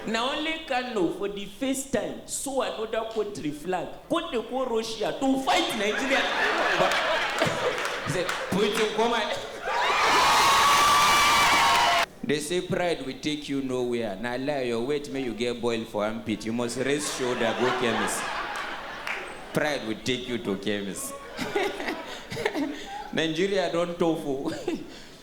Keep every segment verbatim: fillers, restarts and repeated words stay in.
Na only Kano for the first time sew another country flag, come dey go Russia to fight Nigeria. Say, Putin, come on. They say pride will take you nowhere. Na lie, your weight make you get boil for armpit. You must raise shoulder, go chemist. Pride will take you to chemist. Nigeria don tough o.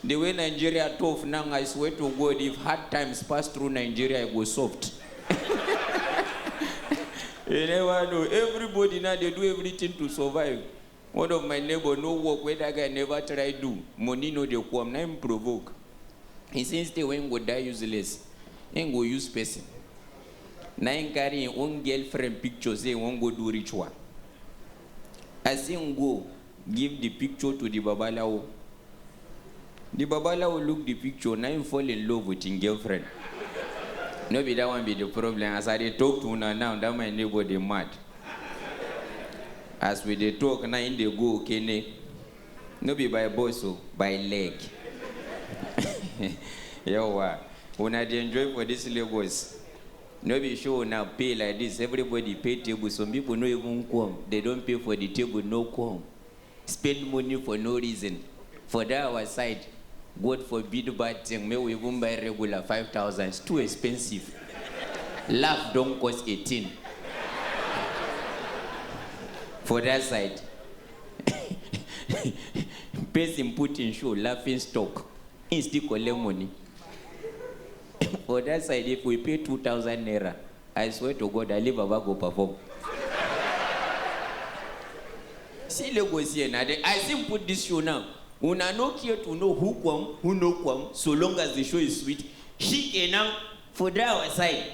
The way Nigeria tough now, I swear to God, if hard times pass through Nigeria, e go soft. You never know. Everybody now dey do everything to survive. One of my neighbor no work wey that guy never try do. Money no dey come, na him provoke. He say instead wey him go die useless, him go use person. Na him carry him own girlfriend picture say he wan go do ritual. As him go give the picture to the babalawo, the babalawo look the picture, na him fall in love with him girlfriend. No be that one be the problem. As I dey talk to una now, that my neighbor dey mad. As we dey talk now, him dey go Okene. No be by bus o, by leg. Yawa, una dey enjoy for this Lagos. No be show una pay like this, everybody pay table. Some people no even come. They don pay for the table, no come. Spend money for no reason. For that our side, God forbid bad thing. May we even buy regular five thousand. It's too expensive. Laugh don cost eighteen. For that side, person put in show, laughing stock. He still collect money. For that side, if we pay two thousand naira, I swear to God, I leave Baba go perform. See Lagos here now. They, I still put this show now. Una no care to know who come, who no come, so long as the show is sweet. Shikenan, for that our side,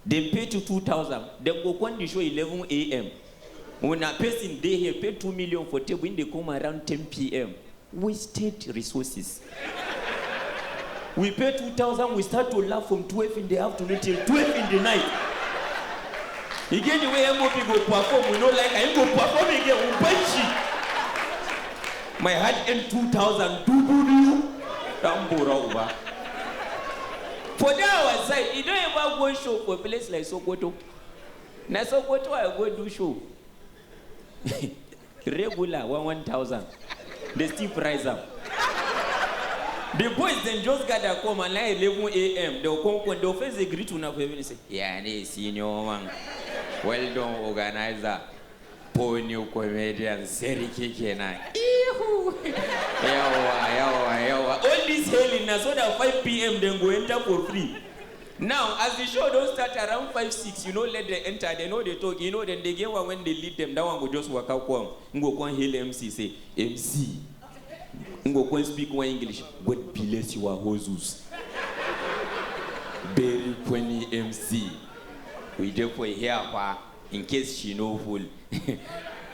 dem pay to two thousand, dem go come the show eleven a.m. Una person dey here, pay two million for table, him dey come around ten p.m. Wasted resources. We pay two thousand, we start to laugh from twelve in the afternoon till twelve in the night. E get the way M O P go perform, we no like am, him go perform again, we punch him. My heart end two thousand, double you. Tambura uba. For that our side, you don't ever go show for a place like Sokoto. Na Sokoto I go do show. Regular one one thousand. They still price am. The boys dem just gather come and like eleven a.m. They'll come, come, they'll first dey greet una for evening, say, "Yeah, ne senior man. Well done, organizer. Poor new comedian, Seriki kenan." Ihu. Yawa, yawa, yawa. All this hailing na so that five p.m. dem go enter for free. Now, as the show don start around five, six, you know, let them enter, they know they talk, you know, then they get one when they lead them, that one go just waka come. Him go come hail M C, say, "M C." Him go come speak one English. "God bless your houses." Very funny M C. We dey for here, pa, in case she no full.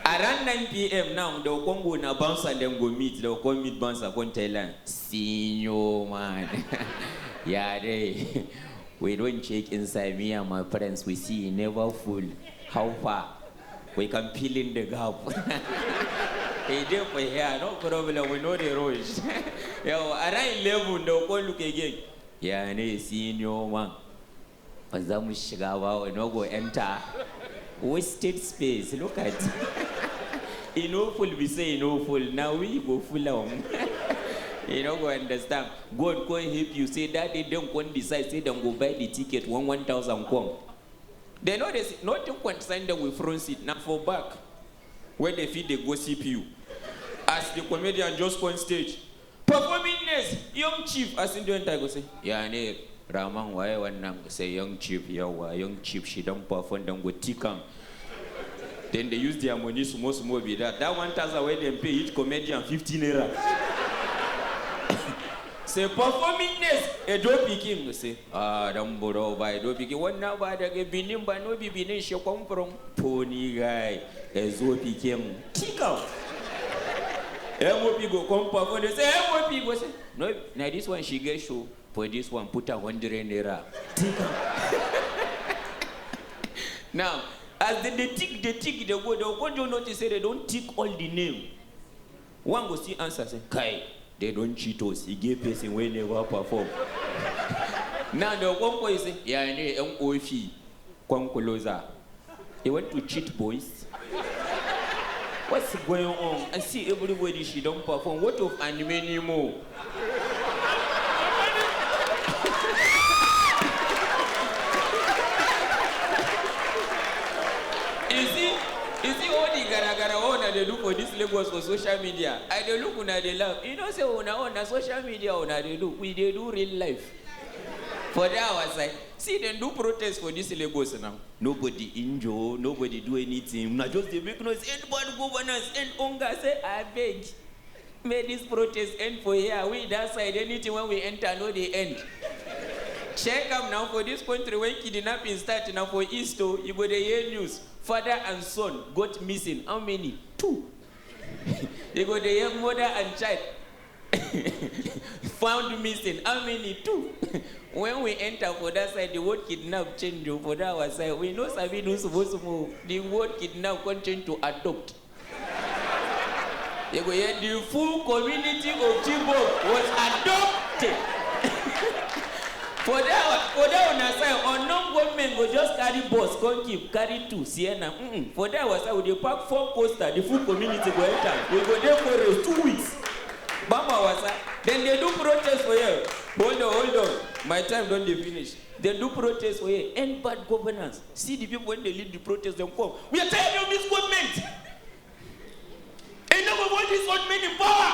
Around nine p.m. now, they'll come go na bouncer, then go meet. They'll come meet bouncer, come tell am, "Senior man." Yeah, they. We don check inside, me and my friends, we see e never full. How far? We can fill in the gap. E dey for here, no problem, we no dey rush. Yo, around eleven, they'll go look again. "Yeah, ne senior man. Ba za mu shiga ba, we no go enter." Wasted space, look at. E no full, we say e no full. Now we go full am. You no go understand. God go help you. Say that day, dem come decide say dem go buy the ticket one one thousand come. They know they say nothing concern them with front seat. Now for back, where they fit dey gossip you. As the comedian just on stage, performing next, Young Chief. As him don enter, go say, "Ya ne, Rahman, waye wannan?" Go say, "Young Chief, yawa, Young Chief, she don perform, dem go tick am." Then they use their money small small be that. That one thousand wey dem pay each comedian fifty naira. Say, "Performing next, Edo Pikin." Go say, "Ah, don buro ba Edo Pikin. Wannan ba daga Benin ba, no be Benin she come from." Pony guy, Edo Pikin. Tick am. M O P go come perform. They say, M O P go say, "No, na this one she get show. For this one, put a hundred naira." Tick am. Now, as they dey tick, dey tick, dey go, dey go, just notice say they don tick all the name. One go still answer say, "Kai, they don cheat us. E get person wey never perform." Now the one boy say, "Yeah, I know, M O F, come closer." You want to cheat, boys? What's going on? I see everybody she don't perform. What of anime anymore? You see, you see all the gara gara wey una dey do for this Lagos for social media. I dey look una dey laugh. You know say una, una social media una dey do. We dey do real life. For that our side, see dem do protest for this Lagos now. Nobody injure, nobody do anything. Una just dey make noise, "End bad governance, end hunger." Say, "Abeg, make this protest end for here. We that side, anything wey we enter no dey end." Check am now, for this country wey kidnapping start na for East o, you go dey hear news. Father and son got missing. How many? Two. You go dey hear mother and child found missing. How many? Two. When we enter for that side, the word kidnap change o. For that our side, we no sabi do small small. The word kidnap come change to adopt. You go hear the full community of Chibok was adopted. For that, for that una side, unknown gunmen go just carry bus, come keep, carry two, Sienna. Mm-mm. For that our side, we dey pack four coaster, the full community go enter. We go dey forest two weeks. Bamba wasa. Then they do protest for here. Hold on, hold on. My time don dey finish. They do protest for here. End bad governance. See the people when they lead the protest, dem come. We are tired of this government. Enough of all this old men in power.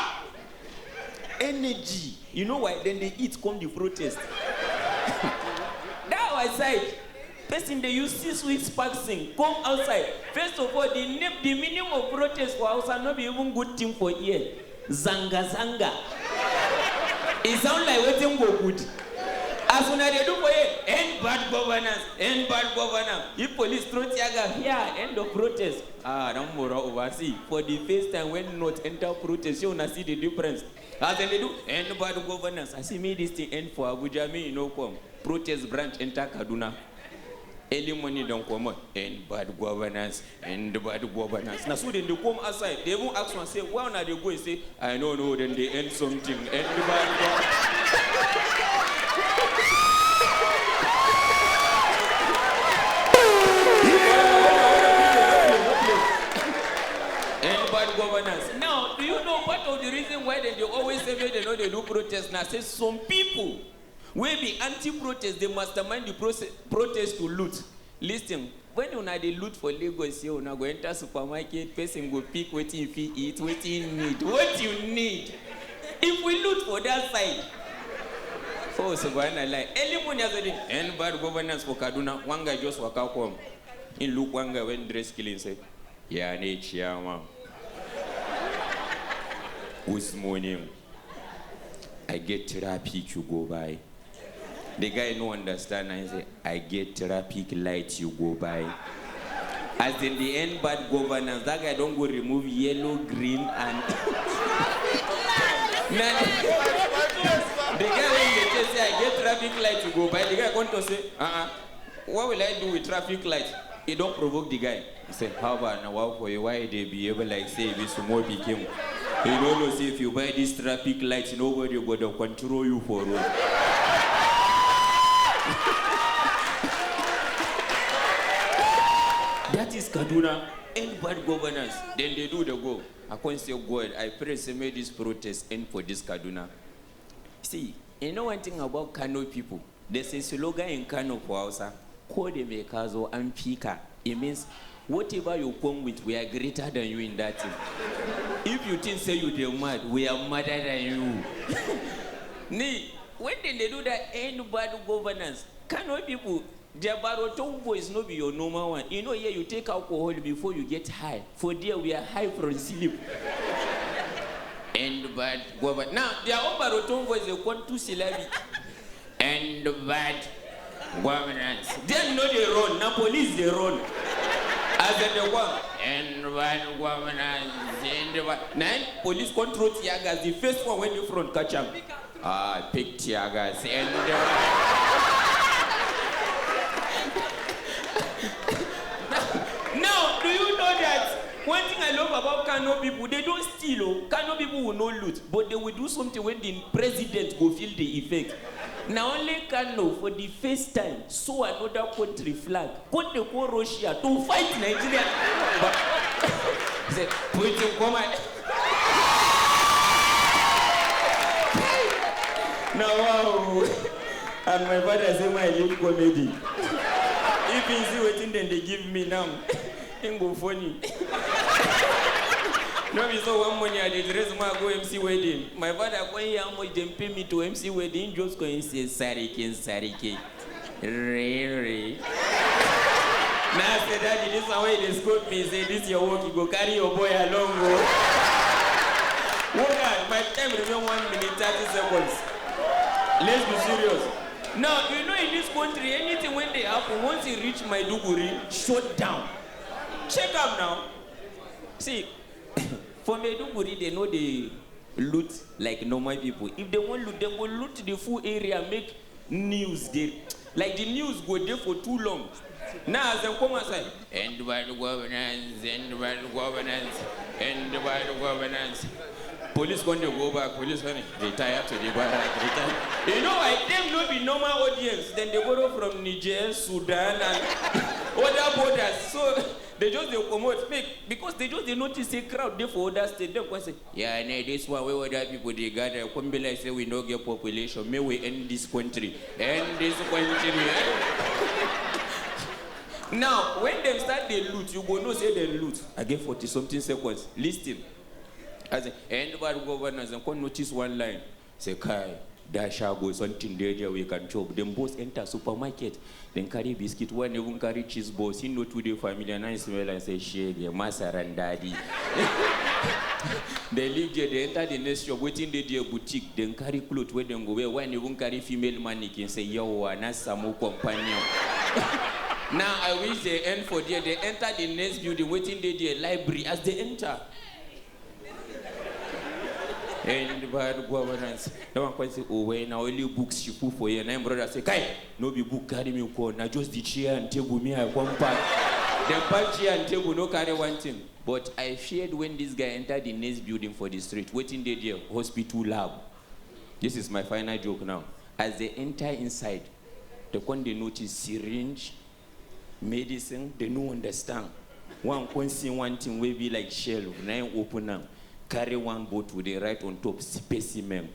Energy. You know why? Then they eat, come the protest. That our side. Person dey use six weeks vaccine, come outside. First of all, the name, the meaning of protest for Hausa no be even good thing for ear. Zanga zanga. E sound like wetin go good. As una dey do for here, end bad governance, end bad governance. If police throw tear gas, here, end of protest. Ah, don mora oversee. For the first time when North enter protest, shey una see the difference? As dem dey do, end bad governance. I say make this thing end for Abuja, make e no come. Protest branch enter Kaduna. Early morning don comot. End bad governance, end bad governance. Na so dem dey come outside. They even ask one say, "Where una dey go?" He say, "I no know." Then they end something. End bad governance. End bad governance. Now, do you know part of the reason why dem dey always say make dem no dey do protest? Na say some people wey be anti-protest dey mastermind the proce-, protest to loot. Listen, when una dey loot for Lagos here, una go enter supermarket, person go pick wetin e fit eat, wetin e need, what you need. If we loot for that side, oh, subhanallah. Early morning as I dey, end bad governance for Kaduna, one guy just waka come. He look one guy wey dress clean, say, "Yeah, ne chairman. This morning, I get traffic to go by." The guy no understand, and he say, "I get traffic light you go by." As in the end bad governance, that guy don go remove yellow, green, and na the guy wey dey tell say, "I get traffic light you go by," the guy come to say, "Uh-uh, what will I do with traffic light?" He don provoke the guy. He say, "How about na wa for you? Why you dey behave like say you be small pikin? You no know say if you buy this traffic light, nobody go dey control you for road." That is Kaduna. End bad governance. Then they do the go. I come say, "God, I pray say make this protest end for this Kaduna." See, you know one thing about Kano people? There's a slogan in Kano for Hausa, "Ko da me ka zo an fi ka." It means, "Whatever you come with, we are greater than you in that thing." If you think say you dey mad, we are madder than you. Ni, when dem dey do that end bad governance, Kano people, their baroton voice no be your normal one. You know, here you take alcohol before you get high. For there, we are high from sleep. End bad governance. Now, their own baroton voice dey come two syllabic. End bad governance. Dem no dey run, na police dey run. As dem dey come, "End bad governance, end bad." Na im police come throw tear gas, the first one wey dey front catch am. Ah, pick tear gas, end bad. Now, do you know that one thing I love about Kano people? They don't steal o. Kano people will not loot, but they will do something when the president go feel the effect. Na only Kano for the first time saw another country flag. Come dey call Russia to fight Nigeria. Say, Putin, come out. Now, wow. And my father say my live comedy. If he see wetin dem dey give me now, him go funny. No be so one morning I dey dress, ma go M C wedding. My father come hear how much dem pay me to M C wedding, him just come say, "Sariki, Sariki." Re, re. Now I say, "Daddy, this one wey dey scold me, say this your work, you go carry your boy along o." Work hard, my time remain one minute, thirty seconds. Let's be serious. Now, you know in this country, anything wey dey happen, once e reach Maiduguri, shut down. Check am now. See, for Maiduguri, dem no dey loot like normal people. If dem wan loot, dem go loot the full area, make news dey. Like, the news go dey for too long. Now, as dem come outside, "End bad governance, end bad governance, end bad governance." Police come dey go back, police come dey retire to the barrack, retire. You know why? Dem no be normal audience. Dem dey borrow from Niger, Sudan, and other borders. So, dem just dey comot, make, because dem just dey notice say crowd dey for other state. Dem come say, "Yeah, no, this one wey other people dey gather, come be like say we no get population. Make we end this country. End this country." Now, when dem start dey loot, you go know say dem loot. I get forty something seconds. Listen. As in, end bad governance, dem come notice one line. Say, "Kai, that shago, something dey there we can chop." Dem boss enter supermarket. Dem carry biscuit, one even carry cheese balls. He no too dey familiar. Now he smell and say, "Shege, masaran daddy." Dem leave there, dem enter the next shop. Wetin dey there? Boutique. Dem carry cloth wey dem go wear. One even carry female mannequin. Say, "Yawa, na samu companion." Now I wish dem end for there. Dem enter the next building. Wetin dey there? Library. As dem enter, "End bad governance." That one come say, "Oh, well, na only books she put for here." Na him brother say, "Kai, no be book carry me come. Na just the chair and table me I come pack." Dem pack chair and table, no carry one thing. But I feared when this guy enter the next building for the street. Wetin dey there? Hospital lab. This is my final joke now. As dem enter inside, dem come dey notice syringe, medicine, dem no understand. One come see one thing wey be like shelf, na him open am, carry one bottle, dey write on top, "Specimen."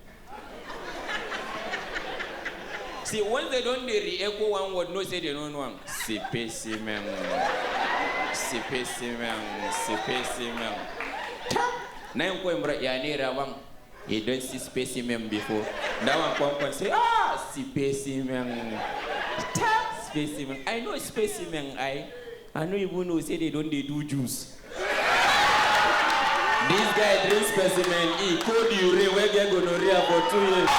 See, once dem don dey re-echo one word, know say dem no know am. "Specimen, specimen, specimen." Tap! Na him come, "Bro, ya naira one." He don see specimen before. That one come come say, "Ah, specimen. Tap, specimen. I know specimen, I. I no even know say dem don dey do juice." This guy drink specimen E, cold urine, wey get gonorrhea for two years.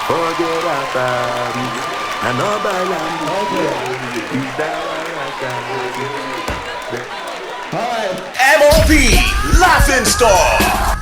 Forget about it. I no buy am. Okay. Is that one I can? All right. M O P, Laughing Stock.